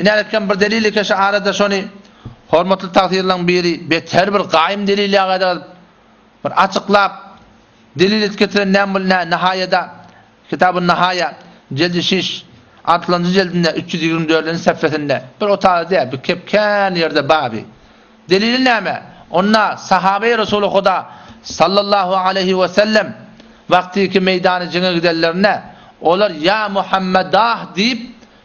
Inäletken bir delil eke şu arada şony hormatly tagsyrylaň biri beter bir gaýym delil ýaga bir açyklap delil edip getiren näme bul nä Nihaýada Kitabun Nihaýa jeldi şiş altynjy jeldinde 324-nji sefesinde bir otagda däl bir kep kän ýerde baby. Delili näme? Onda sahabeýi Resuly Huda sallallahu aleýhi we sellem wagtyky meýdany jeňe gidenlerinde olar ýa Muhammedah diýip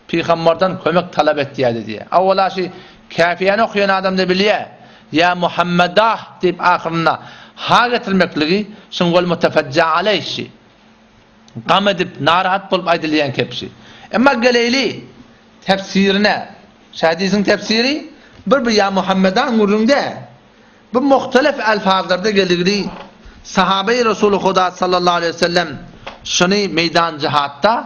pygamberden kömek talap etýärdi diýýär. Awwala şi käfiýäni okaýan adam-da bilýär. Ýa Muhammedah diýip ahyrynda ha getirmekligi şuň wal mutefejja aleýh şi. Gam edip, narahat bolup aýdylýan kepşi. Emma geleýli tefsirine, şu hadisiň tefsiri bir bir ýa Muhammedan gürrüň däl. Bu muhtelef elfazlarda geligli sahabeýi Resuly Huda sallallahu aleýhi we sellem şuny meýdan jihatda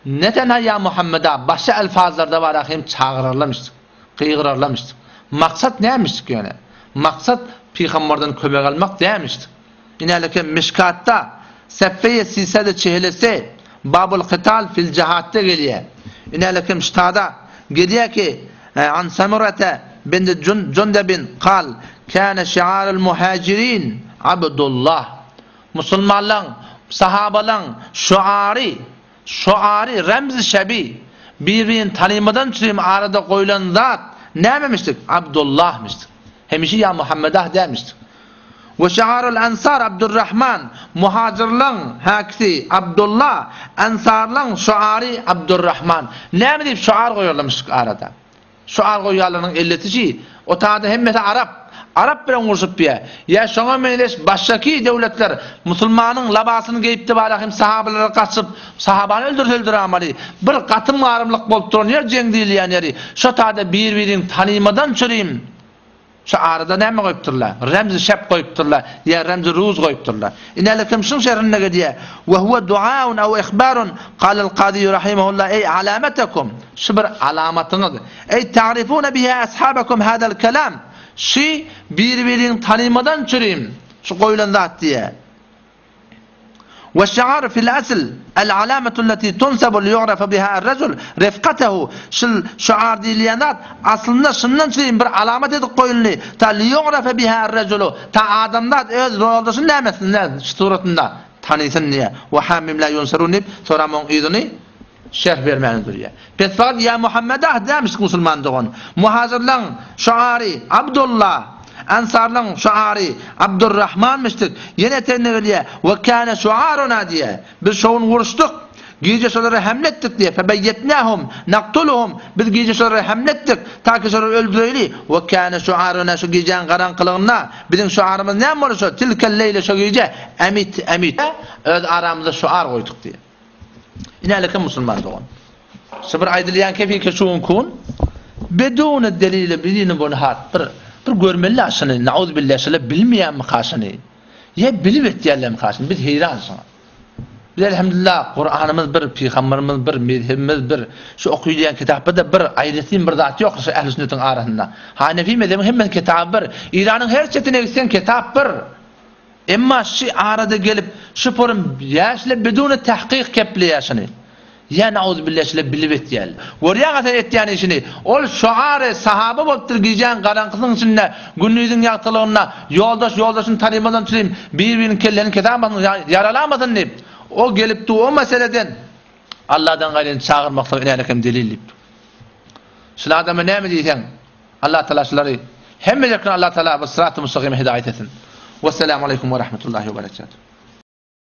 ne tenha ýa Muhammeda başga elfazlarda bara hem çagyrarlamışdyk, gygyrarlamışdyk. Maksat nämişdik ýöne? Maksat pygamberden kömek almak dämişdik. Inäleke Mişkatda, Sefeýe sisede çehlese, Babul Kytal fil Jihatda gelýär. Inäleke Miştada gelýär ki, An Samurete bin Jundebin kal, Kâne şiarul muhacirin Abdullah. Musulmanlaň, sahabalaň şuary, şuary, remzi şebi, bir-birini tanymadan çürim arada goýlan zat nämemişdik? Abdullahmyşdyk. Hemişe ýa Muhammedah dämişdik. We şiarul ensar Abdurrahman, muhajyrlaň häkisi Abdulla, ensarlaň şuary Abdurrahman. Näme diýip şuar goýarlarmyşdyk arada? Şuar goýýanlarynyň ellisi şi, o taýda hemmesi arap. Arap bilen urşup ýa. Ýa şoňa meňzeş başgaky döwletler musulmanyň labasyny geýipdi bara hem sahabalara gaçyp, sahabany öldürse öldüramaly. Bir gatym-garymlyk bolup duran ýer jeň diýilýän ýeri. Şo taýda bir-birini tanymadan çürim. Şu arada näme goýupdyrlar? Remzi şep goýupdyrlar, ýa remzi ruz goýupdyrlar. Inälekem şuň şerhinde gelýär. Ve huve duaun ew ihbarun qalal kazi rahimehullah ey alametekum. Şu bir alamatyňyz. Ey ta'rifuna biha ashabakum hadal kelam. Şu bir-birini tanymadan çürim. Şu goýlan zat diýär. Weş-şi'ar fil-asl, el-alametu allati tunsabu liýu'rafa biha er-rejul refkatehu, şul şi'ar diýilýän zat, aslynda şundan çürim bir alamat edip goýuldy, ta liýu'rafa biha er-rejulu, ta adamzat öz ýoldaşyny näme etsin, şu suratynda tanysyn diýýär. Wa hamim la ýunsarun diýip, soram oň yzyny Şerh bermäni durýar. Pes fakat ýa Muhammedah dämişdik musulman dogan. Muhajirlaň şuary Abdullah, Ensarlaň şuary Abdurrahmanmyşdyk. Ýene etegine gelýär. We kâne şuaruna diýýär. Biz şo gün uruşdyk. Gije şolara hemle etdik diýýär. Febeýetnâhum naktuluhum. Biz gije şolara hemle etdik. Ta ki şolary öldüreýli. We kâne şuaruna şu gijäň garaňkylygynda biziň şuarymyz näme boldy şo tilkel leýle şo gije emit emit. Öz aramyzda şuar goýduk diýýär. Inäleke musulman dogan. Şu bir aýdylýan kefike şuň kun bedune delile bidine bunhat bir bir görmeli aşyny nauz billah şöyle bilmeýänmi kaşyny. Ýa bilip etýärlermi kaşyny biz heýran şoňa. Biz elhamdülillah Kur'anymyz bir, pygamberimiz bir, mezhebimiz bir. Şu okuylan kitapda bir aýratyn bir zat ýok şu ehl sünnetiň arasynda. Hanefi mezhebiň hemme kitaby bir. Iranyň her çetine gitseň kitap bir. Emma şy arada gelip şu porum ýaşle biduni tahkyk kepleýä şuny. Ýa nauzubilla şile bilip etýäl. Görýäňä sen etýän işini. Ol şuary sahaba bolupdyr gijäň garaňkysynyň içinde gündiziň ýagtylygynda ýoldaş ýoldaşyny tanymadan çürim bir biriniň kellesini kesämasyn ýaralamasyn diýip. O gelipdi o meseleden Alladan gaýryny çagyrmaklyk inälekem delil diýip. Şul adama näme diýseň Allah Taala şulary hemmejekini Allah Taala bu syraty mustakyma hidaýet etsin. Wesselamu aleýkum we rahmetullahi we berekatuh.